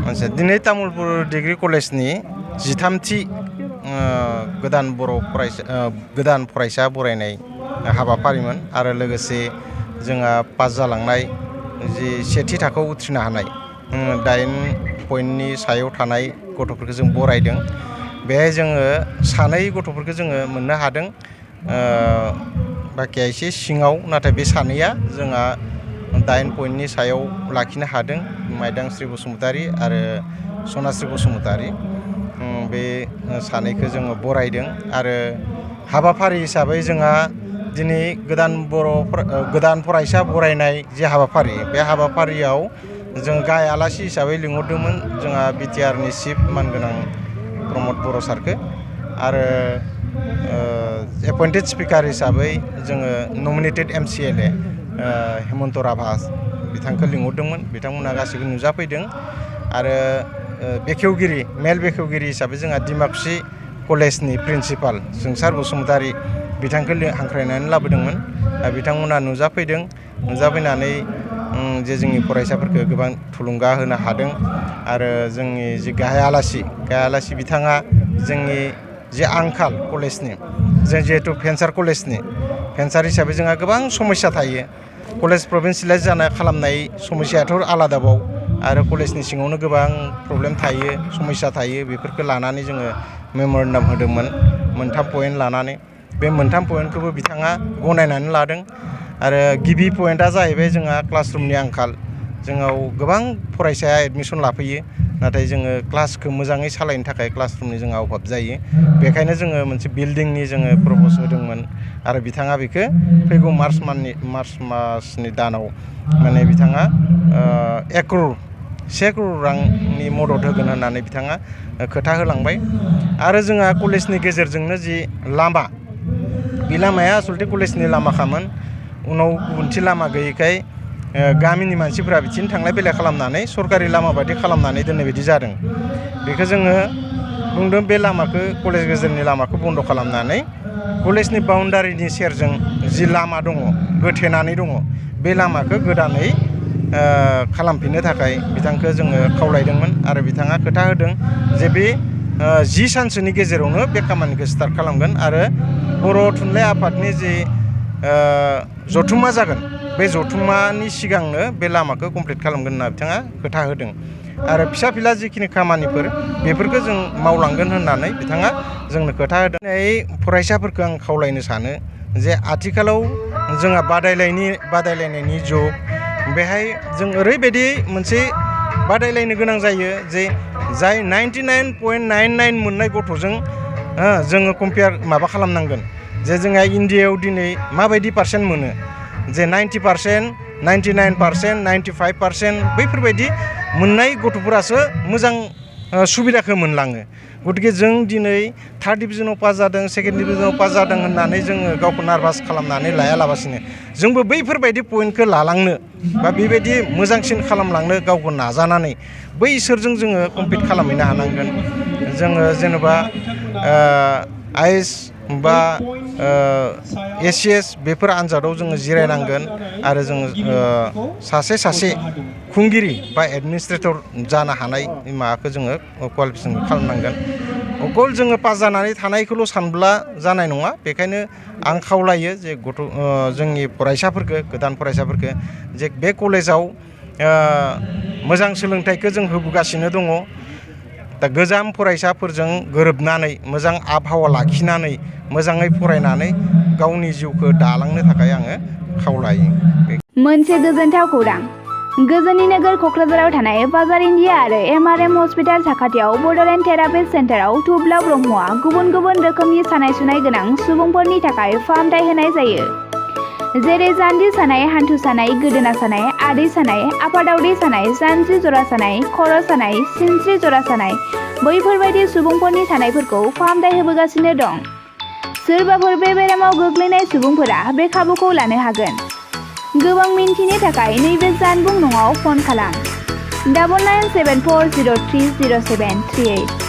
दिनै तामुलपुर डिग्री कलेजनि 13थि गोदान फरायसा बरायनाय हाबाफारिमोन आरो लोगोसे जोंहा पास जालांनाय जि सेथि थाखोआव उथ्रिनो हानाय 8 पइन्टनि सायाव थानाय गथ'फोरखौ जों बरायदों। बेहाय जोङो सानै गथ'फोरखौ जोङो मोननो हादों, बाखिया एसे सिङाव, नाथाय बे सानैया जोंहा 8 पइन्टनि सायाव लाखिनो हादों, माइदांस्रि बसुमतारी आरो सनास्रि बसुमतारी। बे सानैखौ जोङो बरायदों आरो हाबाफारि हिसाबै जोंहा दिनै गोदान फरायसा बरायनाय जे हाबाफारि, बे हाबाफारियाव जों गाहाय आलासि हिसाबै लिंहरदोंमोन जोंहा बिटिआरनि चिफ मानगोनां प्रमद बर' सारखौ आरो एपइन्टेड स्पिकार हिसाबै जोङो नमिनेटेड MCLA हेमन्त राभा बिथांखौ लिंहरदोंमोन। बिथांमोना गासैबो नुजाफैदों आरो मेल बेखेवगिरि हिसाबै जोंहा डिमाकुसि कलेजनि प्रिन्सिपाल जोंसार बसुमतारी बिथांखौ हांख्रायनानै लाबोदोंमोन। बिथांमोना नुजाफैनानै जे जोंनि फरायसाफोरखौ गोबां थुलुंगा होनो हादों आरो जोंनि जे गाहाय आलासि बिथाङा जोंनि जे आंखाल कलेजनि, जों जिहेतु भेन्सार हिसाबै जोंहा गोबां समस्या थायो। कलेज प्रभिन्सियेलाइज खालामनाय समस्यायाथ' आलादाबाव आरो कलेजनि सिङावनो गोबां प्रब्लेम थायो, समस्या थायो। बेफोरखौ लानानै जोङो मेम'रेन्डाम होदोंमोन 3 पइन्ट लानानै। बे 3 पइन्टखौबो बिथाङा गनायनानै लादों आरो गिबि पइन्टआ जाहैबाय जोंहा क्लासरुमनि आंखाल। जोंनाव गोबां फरायसाया एडमिसन लाफैयो, नाथाय जोङो क्लासखौ मोजाङै सालायनो थाखाय क्लासरुमनि जोंहा अभाब जायो। बेखायनो जोङो मोनसे बिल्डिंनि जोङो प्रप'ज होदोंमोन आरो बिथाङा बेखौ फैगौ मार्च मासनि दानाव माने बिथाङा 1 crore रांनि मदद होगोन होननानै बिथाङा खोथा होलांबाय। आरो जोंहा कलेजनि गेजेरजोंनो जि लामा, बे लामाया आसलथे कलेजनि लामाखामोन, उनाव गुबुनथि लामा गैयैखाय गामिनि मानसिफोरा बिथिं थांलाय फैलाय खालामनानै सरकारि लामा बायदि खालामनानै दोननाय बायदि जादों। बेखौ जोङो बुंदों बे लामाखौ, कलेज गेजेरनि लामाखौ बन्द' खालामनानै कलेजनि बाउन्डारिनि सेरजों जि लामा दङ, गोथेनानै दङ, बे लामाखौ गोदानै खालामफिननो थाखाय बिथांखौ जोङो खावलायदोंमोन आरो बिथाङा खोथा होदों जे बे 10 सानसोनि गेजेरावनो बे खामानिखौ स्टार्ट खालामगोन आरो बर' थुनलाइ आफादनि जि जथुम्मा जागोन, बे जथुम्मानि सिगांनो बे लामाखौ कमप्लिट खालामगोन होनना बिथाङा खोथा होदों आरो फिसा फिला जिखिनि खामानिफोर बेफोरखौ जों मावलांगोन होननानै बिथाङा जोंनो खोथा होदों। फरायसाफोरखौ आं खावलायनो सानो जे आथिखालाव जोंहा बादायलायनायनि जुग, बेहाय जों ओरैबायदि मोनसे बादायलायनो गोनां जायो जे जाय 99.99 मोननाय गथ'जों जोङो खालामनांगोन जे जोंहा इण्डियायाव दिनै माबायदि पार्सेन्ट मोनो, जे 90%, 99%, 95% बैफोरबायदि मोननाय गथ'फोरासो मोजां सुबिदाखौ मोनलाङो। गतिके जों दिनै 3rd डिभिजनाव पास जादों, 2nd डिभिजनाव पास जादों होननानै जोङो गावखौ नार्भास खालामनानै लायालाबासिनो जोंबो बैफोरबायदि पइन्टखौ लालांनो बा बेबायदि मोजांसिन खालामलांनो गावखौ नाजानानै बैसोरजों जोङो कम्पिट खालामहैनो हानांगोन। जोङो जेनेबा IAS बा ACS बेफोर आन्जादाव जोङो जिरायनांगोन आरो जोङो सासे खुंगिरि बा एडमिनिस्ट्रेटर जानो हानाय माबाखौ जोङो क्वालिफिकेसन खालामनांगोन। अकल जोङो पास जानानै थानायखौल' सानब्ला जानाय नङा। बेखायनो आं खावलायो जे जोंनि गोदान फरायसाफोरखौ जे बे कलेजाव मोजां सोलोंथाइखौ जों होबोगासिनो दङ। दा गोजाम फरायसाफोरजों गोरोबनानै मोजां आबहावा लाखिनानै मोजाङै फरायनानै गावनि जिउखौ दालांनो थाखाय आङो खावलायो। मोनसे गोजोनथाव खौरां। गोजोननि नोगोर क'क्राझाराव थानाय बाजार इन्डिया आरो MRM हस्पिटाल साखाथियाव बड'लेण्ड थेरापिस्ट सेन्टाराव थुब्ला ब्रह्मआ गुबुन गुबुन रोखोमनि सानाय सुनाय गोनां सुबुंफोरनि थाखाय फाहामथाय होनाय जायो। जेरै जान्जि सानाय, हान्थु सानाय, गोदोना सानाय, आदै सानाय, आफादावदै सानाय, जानजि जरा सानाय, खर' सानाय, सिनस्रि जरा सानाय, बैफोरबायदि सुबुंफोरनि सानायफोरखौ फाहामथाय होबोगासिनो दं। सोरबाफोर बे बेरामाव गोग्लैनाय सुबुंफोरा बे खाबुखौ लानो हागोन। गोबां मिन्थिनो थाखाय नैबे जानबुं नङाव फन खालाम 9974030738।